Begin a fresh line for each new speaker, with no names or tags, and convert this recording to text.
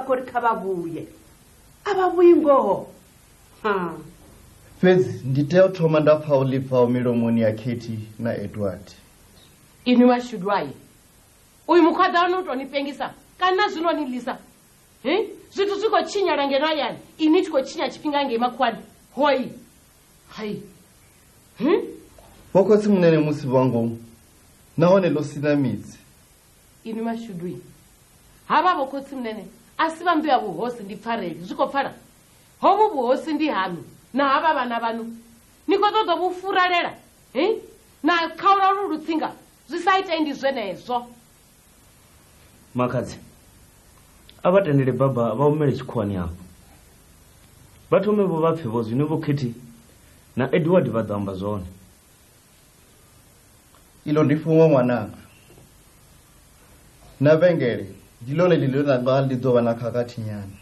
Khou ri kha vha vhuye, a vha vhuyi ngoho. Ha.
Fhedzi ndi tea u thoma nda pfa u ḽi bvaho milomoni ya Katie na Edward.
Inwi mashudwayi, uyu mukhwaḓa wanu u tou ni pengisa kana na zwino ni ḽisa? Hi? Zwithu zwi khou tshinyala ngeno hayani, inwi tshi khou tshinya tshifhinga ngei makhuwani. Hoi. Hai. Hi?
Vho khotsi munene musi vha ngomu, nahone ḽo sina midzi.
Inwi mashudwi, havha vho khotsi munene a si vha nnḓu ya vhuhosi, ndi pfareli. Zwi khou pfala? Hovhu vhuhosi ndi haṋu na havha vhana vhaṋu. Ni khou ṱoḓa vhu furalela, hi? Na khaula lu lutsinga, zwi sa itei ndi zwenezwo.
Makhadzi, a vha tendele baba vha humele tshikhuwani afho. Vha thome vho vha pfe vho zwine vho Katie na Edward vha ḓo amba zwone.
Ilo ndi fhungo ṅwananga. Na vhengele ndi ḽone ḽine ḽa nga ḽi ḓo vha na khakhathi nyana.